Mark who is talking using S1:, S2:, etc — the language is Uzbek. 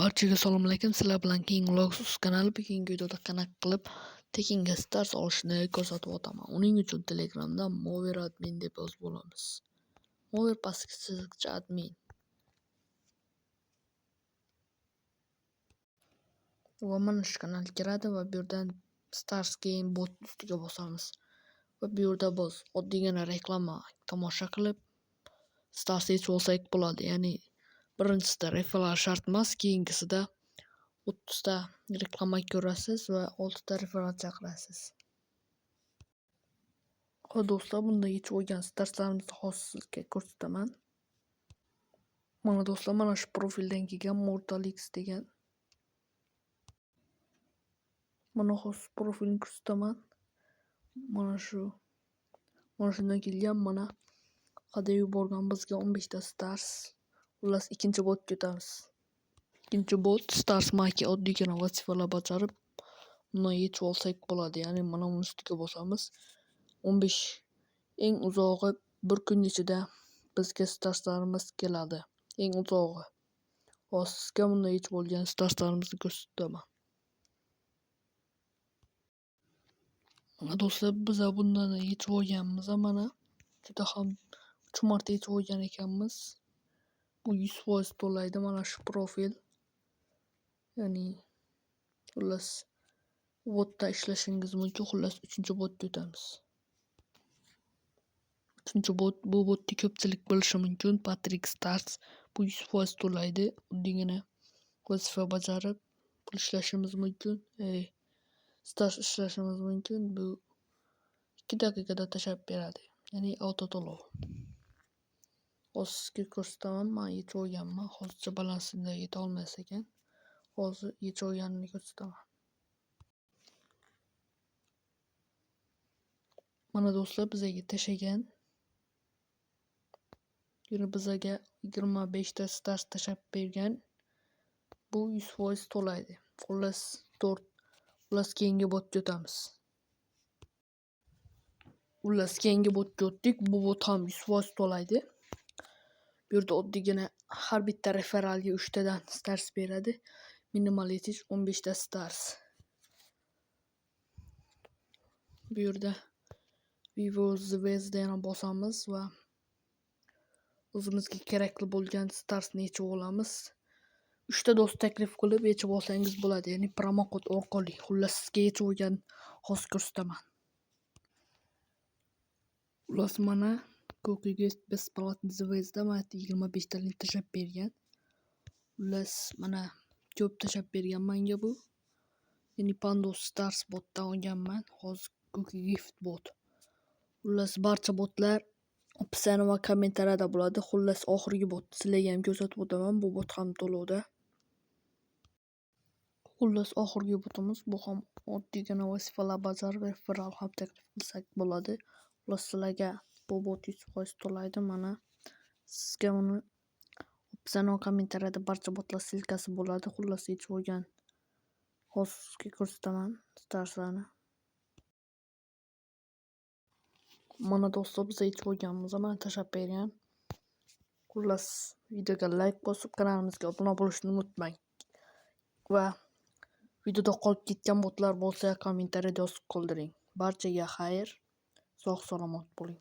S1: Barchaga salom alaykum. Sizlar bilan King Vlogs kanali. Bugungi videoda qanaqa qilib tekinga stars olishni ko'rsatib o'taman. Uning uchun Telegramda Mover admin deb yozib olamiz. Mover pastki chiziqcha admin. Va mana shu kanal kiradi va bu yerdan Stars Game bot ustiga bosamiz. Va bu yerda biz oddiygina reklama tomosha qilib Stars yechib olsak bo'ladi. Ya'ni birinchisida referral shart emas, keyingisida 30 ta reklama ko'rasiz va 6 ta referral chaqirasiz. Xo'p do'stlar, bunda yechib olgan starslarimizni hozir sizga ko'rsataman. Mana do'stlar, mana shu profildan kelgan Mortal X degan. Mana hozir profilni ko'rsataman. Mana shundan kelgan, mana hadya yuborgan bizga 15 ta stars. Xullas, ikkinchi botga o'tamiz. Ikkinchi bot Stars Maki oddiygina vazifalar bajarib, undan yechib olsak bo'ladi. Ya'ni mana buni ustiga bosamiz. 15 eng uzog'i bir kun ichida bizga starslarimiz keladi. Eng uzog'i. Hozir sizga bundan yechib olgan starslarimizni ko'rsataman. Mana do'stlar, biz bundan yechib olganmiz. Mana juda ham 3 marta yechib olgan ekanmiz. Bu 100% to'laydi mana shu profil. Ya'ni xullas botda ishlashingiz mumkin. Xullas 3-botga o'tamiz. 3-bot, bu botni ko'pchilik bilishi mumkin. Patrick Stars bu 100% to'laydi. Oddiygina vazifa bajarib pul ishlashimiz mumkin. Stars ishlashimiz mumkin. Bu 2 daqiqada tashlab beradi. Ya'ni auto to'lov. Hozir sizga ko'rsataman. Men yechib olganman. Hozircha balansimda yeta olmas ekan. Hozir yechib olganimni ko'rsataman. Mana do'stlar, bizaga tashagan. Yana bizaga 25 ta stars tashlab bergan. Bu 100% to'laydi. Xullas 4. Xullas keyingi botga o'tamiz. Xullas keyingi botga o'tdik. Bu bot ham 100% to'laydi. Bu yerda oddiygina har bitta referalga 3 tadan stars beradi. Minimal yechish 15 ta stars. Bu yerda Vivo Zvezda yana bosamiz va o'zimizga kerakli bo'lgan starsni yechib olamiz. 3 ta do'st taklif qilib yechib olsangiz bo'ladi, ya'ni promokod orqali. Xullas sizga yechib olgan hozir ko'rsataman. Xullas mana Ko'kiga бесплатный Zvezda mana 25 talik tashlab bergan. Xullas mana ko'p tashlab bergan menga bu. Ya'ni Pando Stars botdan olganman. Hozir Cookie Gift bot. Xullas barcha botlar opsiyani va kommentariyada bo'ladi. Xullas oxirgi bot sizlarga ham ko'rsatib o'taman. Bu bot ham to'lovda. Xullas oxirgi botimiz bu ham oddiygina vazifalar bajarib referral ham taklif qilsak bo'ladi. Xullas sizlarga bu bot 100% to'laydi. Mana sizga uni opsiyani va kommentariyada barcha botlar silkasi bo'ladi. Xullas yechib olgan hozir sizga ko'rsataman starslarni. Mana do'stlar, biz yechib olganmiz. Mana tashlab bergan. Xullas videoga like bosib kanalimizga obuna bo'lishni unutmang. Va videoda qolib ketgan botlar bo'lsa kommentariyada yozib qoldiring. Barchaga xayr, sog' salomat bo'ling.